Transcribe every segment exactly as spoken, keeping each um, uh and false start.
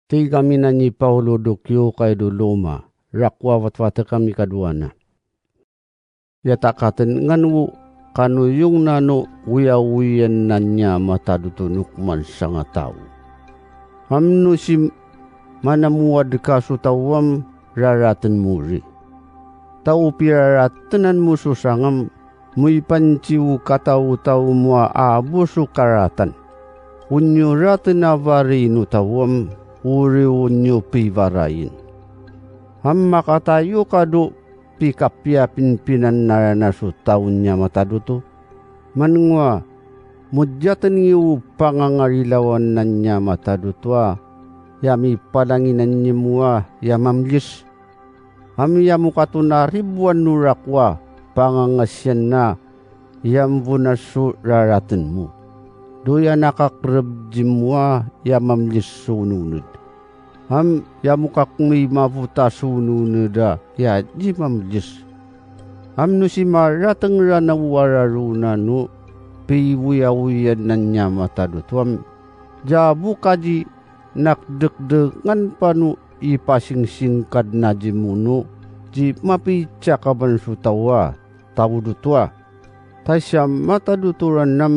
Tigami nan i Paolo do kiyokay do Loma, rakowawatwat kami kadowa na. Ya takatenengan wo kanuyong nano wiawian nan Nya Matadoto no koman sangataw. Am no si manamowad ka so taw am raraten mori. Taw piraratenan mo so sangam, mo ipantiyo kataw-taw mo a abo so karatan. Onyo raten a wari no taw am, ori onyo piwarain. Am makatayo ka do pikapiya pinpinan arana so taw Nya Matadoto. Manengoa, mo jaten ngiyo pangangarilawan nan Nya Matadoto a, ya mipalangi nan nimo a, ya mamlis. Am ya mo katonariboan no rakowa pangangasiyan a, ya mbonas so raraten mo. Do ya nakakreb jimo a, ya mamlis so ononed. Am ya mo kakmey mabota so ononed a, ya ji mamlis. Am no si marateng rana o araro nano piwiawian nan Nya Matadoto am, ja bo kaji nakdekdengan pano i pasingsing Kadna jimo no, ji mapicakoban so taw a, taw doto a. Taysa Matadoto ran am,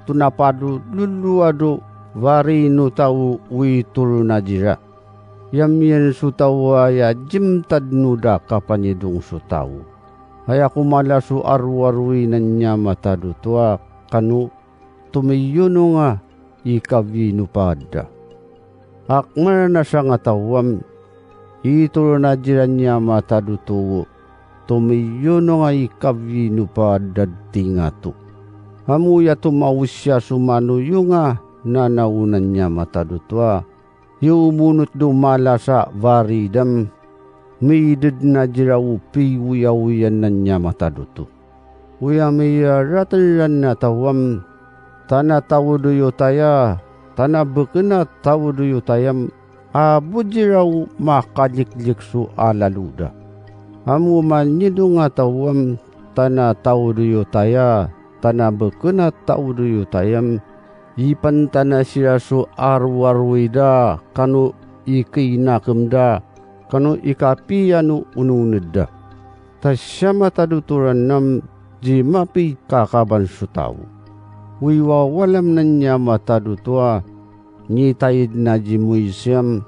tonapa do loloa do wari no taw o itoron aji ra. Ya miyan so taw a ya jimtad no da kapanidong so taw. Aya ko mala so aroaroy nan Nya Matadoto a, kano tomiyonong a i kawi no paad da. Akmarana sangataw am, itoron aji ra Nya Matadoto o, tomiyonong a i kawi no paad da tingato. Am oya tomawosiya so manoyong a nanaw nan Nya Matadoto a, yo monot do mala sa wari dam, mideden aji ra o piwiawian nan Nya Matadoto. Oya miyaraten rana taw am, tana taw do Yotaya, tana bekena taw do Yotaya am, a bo ji ra o makaliklik so alalo da. Am o manidong a taw am, tana taw do Yotaya, tana bekena taw do Yotaya am, ipantanasira so aroaroy da, kano ikinakem da, kano ikapiya no ononed da. Taysa Matadoto ran am, ji mapikakaban so taw. Wi wawalam nan Nya Matadoto a, nitaid na ji Moise am,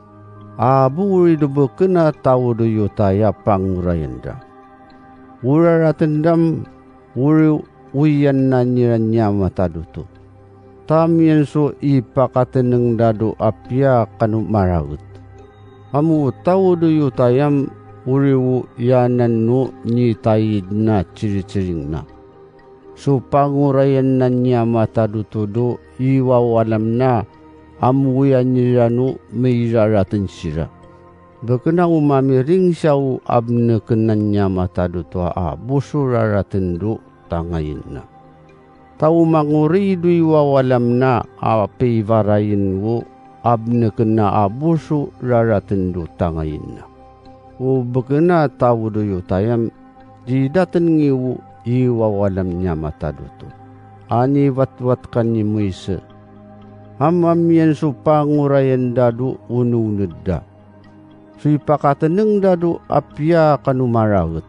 a bo ori do bekena taw do Yotaya pangorayan da. O raraten dam, ori oyan na nira Nya Matadoto. Tamiyan so ipakateneng da do apiya kano maraet. Am o taw do Yotaya am, ori o yanan no nitaid na ciriciring na. So pangorayan na Nya Matadoto do i wawalam na, am oyan nira no miraraten sira. Bekena o mamiring sa o abneken na Nya Matadoto a bo so raraten do tangayen na. Taw mangori do i wawalam na a pibarayen o abneken na a bo so raraten do tangayen na. O bekena taw do Yotaya am, jidaten ngiyo i wawalam Nya Matadoto. Ani watwat kan ni Moise. Am amiyan so pangorayan da do ononed da. So ipakateneng da do apiya kano maraet.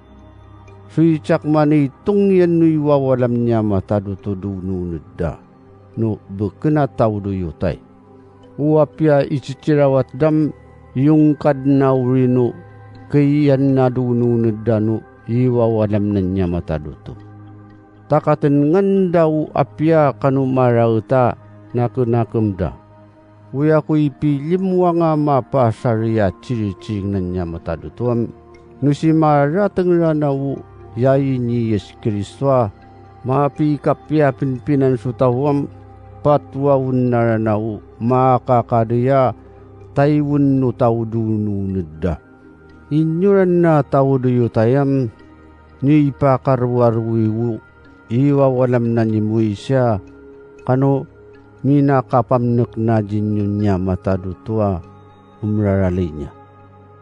So icakmani tong iyan no i wawalam Nya Matadoto do ononed da. No bekena taw do Yotaya. O apiya icicirawat dam, yongkad na ori no, keyan na do ononed da no i wawalam na Nya Matadoto. Takatenengan da o apiya kano maraet a nakenakem da. Oya ko ipilimwang a mapasar iya ciriciring na Nya Matadoto am, no si marateng rana o yayi ni Yesus Kristo a, mapikapiya pinpinan so taw am, patowaon na rana o makakadaya, taiwon no taw do ononed da. Inyoran na taw do Yotaya am, ni ipakaroaroy o i wawalam na ni Moise a, kano minakapamnek na jinyo Nya Matadoto a, om raraley niyan.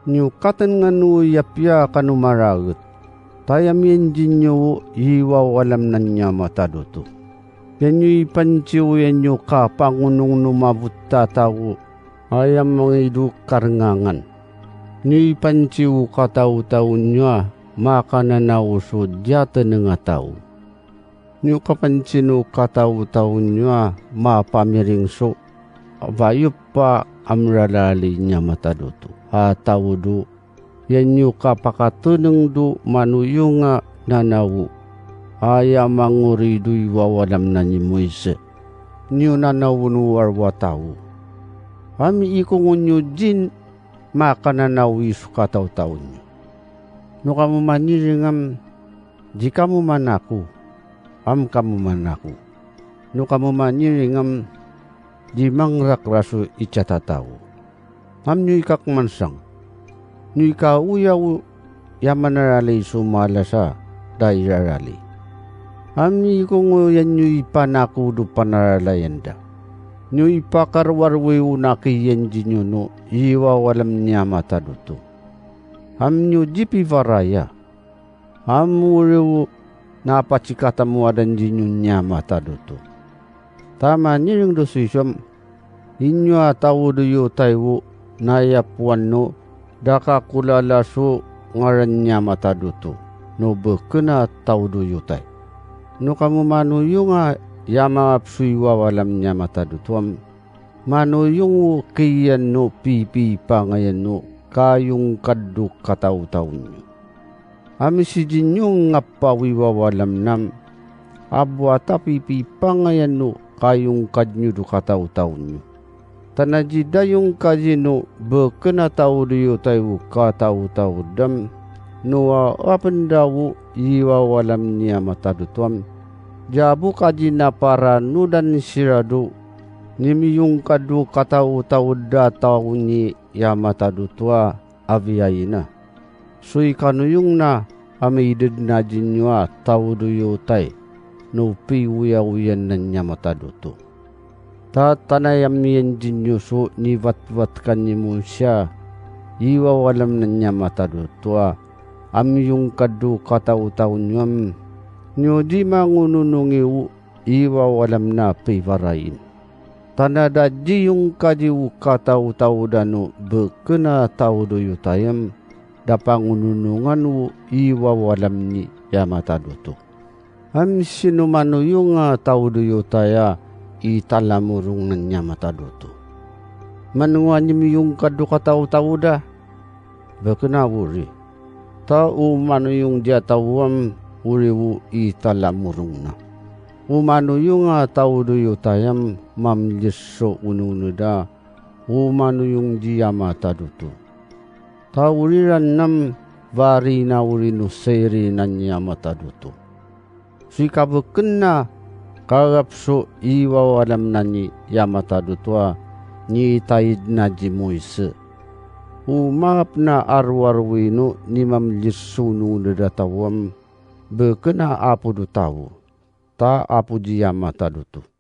Nyo katenengan o i apiya kano maraet. Taya miyan jinyo o i wawalam na Nya Matadoto. Yan nyo ipantiyo yan nyo kapangonong no mabotata o Aya mangidu karengangan. Ni panci o kataw-taw nyo a makananaw so diyatenenga taw. Ni kapanci no kataw-taw nyo a mapamiring so, a ba yopa a meralali ni Amatadoto a taw do, ya nyo kapakateneng do manoyong a nanawo, aya mangori do i wawalamnan i Moise. Nyo nanawo no aroa taw. Ami ikongo nyo din makananaw i so kataw-taw nyo. No kamo maniring am, di kamo manako, am kamo manako. No kamo maniring am, di mangrakra so i tiyatataw. Am nyo ikakmansang. Nyo ikaoyaw ya manaralai so malasa da i raralai. Am ikongo ya nyo ipanako do panaralayan da. Nyo ipakarowarowe o nakiyen dinyo no i wawalam ni Amatadoto. Am nyo di pibaraya. Am wiri o na patikatamoadan dinyo ni Amatadoto. Ta maniring do soiso am, inyo a taw do Yotay o na yapowan no da kakolala so ngaran ni Amatadoto, no beken a taw do Yotay. No kamo manoyong a yamangap so i wawalam ni Amatadoto am, manoyong o kiyan no pipipangayan o kayongkad o kataw-taw nyo. Ami si dinyo ngapa wi wawalam nam, a bwata pipipangayan o kayongkad nyo do kataw-taw nyo. Tana di dayong kazi no beken a taw do Yotay o kataw-taw dam, no a apen da o i wawalam ni Amatadoto am, di abo kazi na paranodan sira do, ni miyongkad o kataw-taw da taw ni i Amatadoto a awi aina. So i kanoyong na a maided na dinyo a taw do Yotay, no piwoyawoyan nan i Amatadoto. Ta tana i amiyan dinyo so niwatwatkan i Moise a i wawalam nan i Amatadoto a, a miyongkad o kataw-taw nyo am, nyo di mangononong i o i wawalam na pibarain. Tana da diyong kazi o kataw-taw da no beken a taw do Yotay am, da pangononongan o i wawalam ni i Amatadoto. Am sino manoyong a taw do Yotay a i talamorong nan i Amatadoto. Manowa ni miyongkad o kataw-taw da? Beken a wiri. Ta o manoyong di ataw am wiri o i talamorong na. O manoyong a taw do Yotay am mamliso onongoned a o manoyong di i Amatadoto. Ta wiriran nam wari na wiri no seri nan i Amatadoto. So i kabeken a kaarap so i wawalam nan i Amatadoto a nitaid na di Moise. O maap na aroarowe no ni mamliso onongoned ataw am, beken a apodo taw, ta apo di i Amatadoto.